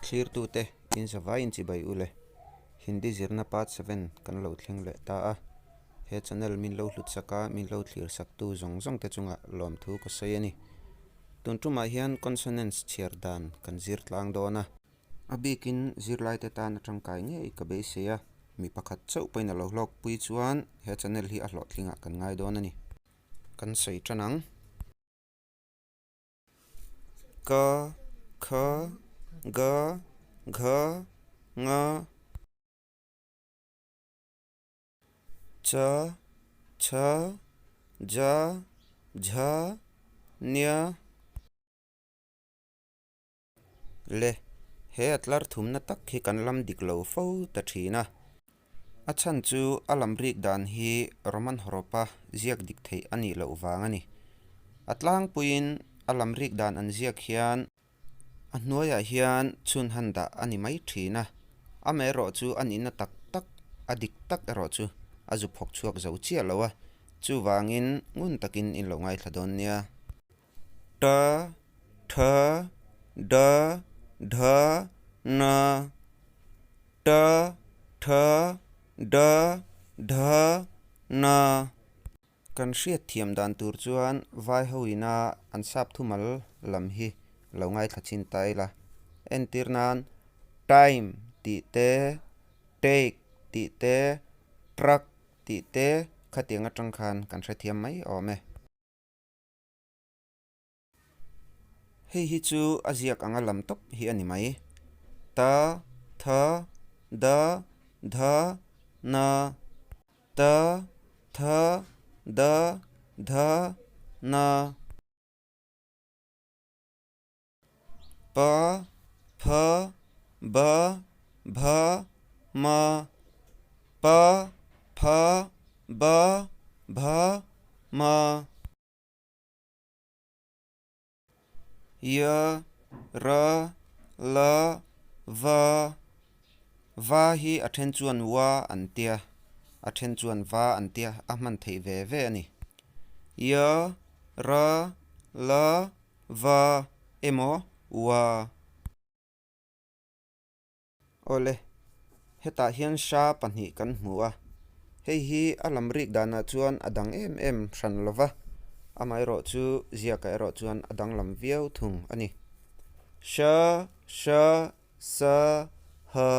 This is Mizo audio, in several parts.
Thlirtute in zavaiin chibai u le. Hindi zirna part 7 kan lo thleng leh ta a. He channel min lo hlut sak a, min lo thlir saktu zawng zawng te chungah lawmthu ka sawi a ni. Tun tumah hian consonants chhiar dan kan zir tlang dawn a. A bikin zirlaite tan a tangkai ngei ka beisei a, mi pakhat chauh pawhin a lo hlawkpui chuan he channel hi a hlawhtlingah kan ngai dawn a ni. Kan sawi tan ang. Ka, kha, ga, gha, nga. Cha, chha, ja, jha, nya. Le, he a tlar thumna tak hi kan lam dik lo fo ta thin a. A chhan chu a lam rik dan hi Roman hawrawpa ziak dik theih a nih loh vang a ni. A tlangpuiin a lam rik dan an ziak hian A hnuaiah hian chhun han dah a ni mai thin a, amaherawh chu a nihna tak tak, a dik tak erawh chu a zu phawk chhuak zo chiah lo a, chuvangin ngun takin in lo ngaithla dawn nia. Ta, tha, da, dha, na. Ta, tha, da, dha, na. Kan hriat thiam dan tur chuan vai ho ina an sap thumal lam hi lo ngaithla chin ta ila. Entir nan time tih te, take tih te, truck tih te khatiang atang khan kan hrethiam mai awm e. Hei hi chu a ziak anga lam tawp hi a ni mai. Ta, tha, da, dha, na. Ta, tha, da, dha, na. Pa, pha, ba, bha, ma. Pa, pha, ba, bha, ma. Ya, ra, la, va. Va hi a then chuan wa an tia, a then chuan va an tia, a hman theih ve ve a ni. Ya, ra, la, va emaw wa. Awle, hetah hian hra pahnih kan hmu a, hei hi a lam rik danah chuan a dang em em hran lo va, amaherawh chu ziakah erawh chuan a danglam viau thung a ni. Hra, hra, sa, ha.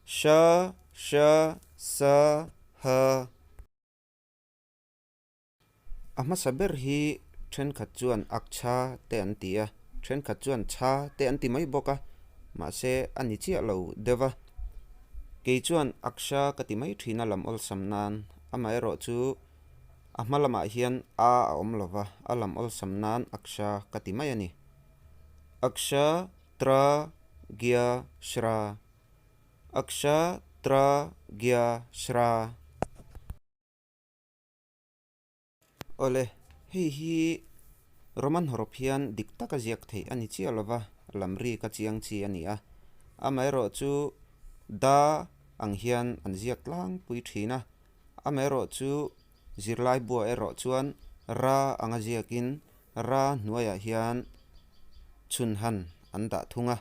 Hra, hra, sa, ha. A hmasa ber hi thenkhat chuan Akcha te an ti a, thenkhat chuan Chha te an ti mai bawk a, mahse a ni chiah lo deuh a. Kei chuan Aksha ka ti mai thin a lam awlsam nan, amaherawh chu a hma lamah hian A a awm lo va, a lam awlsam nan Aksha ka ti mai a ni. Aksha Tra Gya Shra Aksha Tra Gya Shra. Awle, hei hi Roman hawrawp hian dik taka ziak theih a ni chiah lova, lamri ka chiang chi a ni a. Amaherawh chu da ang hian an ziak tlangpui thin a, amaherawh chu zirlai buah erawh chuan ra anga ziakin ra hnuaiah hian chhunhan an dah thung a.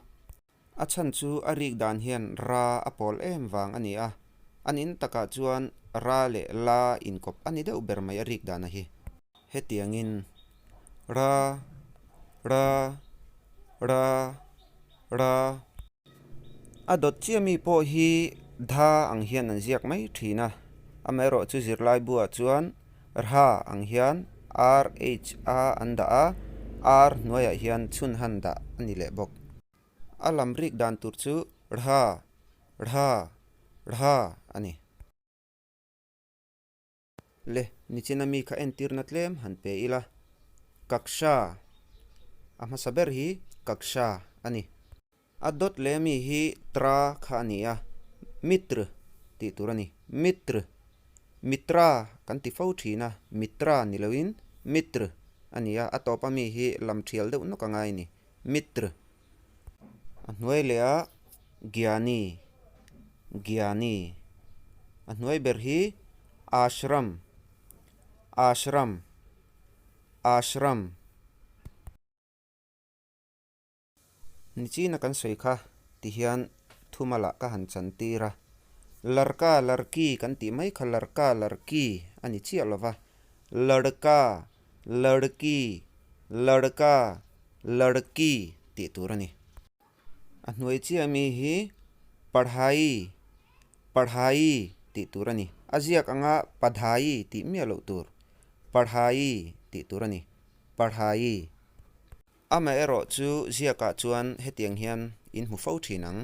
A chhan chu a rik dan hian ra a pawl em vang a ni a, an in takah chuan ra leh la inkawp a ni deuh ber mai a rik dana hi. Hetiangin ra, ra, ra, ra. A dawt chiah mi pawh hi dha ang hian an ziak mai thin a, amaherawh chu zirlai buah chuan rha ang hian rh a an dah a, r hnuaiah hian chhun han dah a ni leh bawk. A lam rik dan tur chu rha, rha, rha a ni. Le, nichina mi kha entirna tlem han pe ila. Kaksha, a hmasa ber hi kaksha a ni. A dawt leh mi hi tra kha a ni a, mitr tih tur a ni. Mitr, mitra kan ti fo thin a, mitra ni loin mitr a ni a, a tawpa mi hi lam thial deuh nawk a ngai a ni. Mitr, a hnuai leh a Gyani, Gyani, a hnuai ber hi Ashram, Ashram, Ashram. Nichina kan sawi kha Tihian thumalah ka han chantir a. Larka, larki kan tih mai kha larka, larki a ni chiah lo va. Larka, larki, larka, larki tih tur a ni. A hnuai chiah mi hi parhai, parhai tih tur a ni. A ziak anga padhai tih miah loh tur. Parhai tih tur a ni. Parhai. Amaherawh chu ziakah chuan hetiang hian in hmu fo thin ang.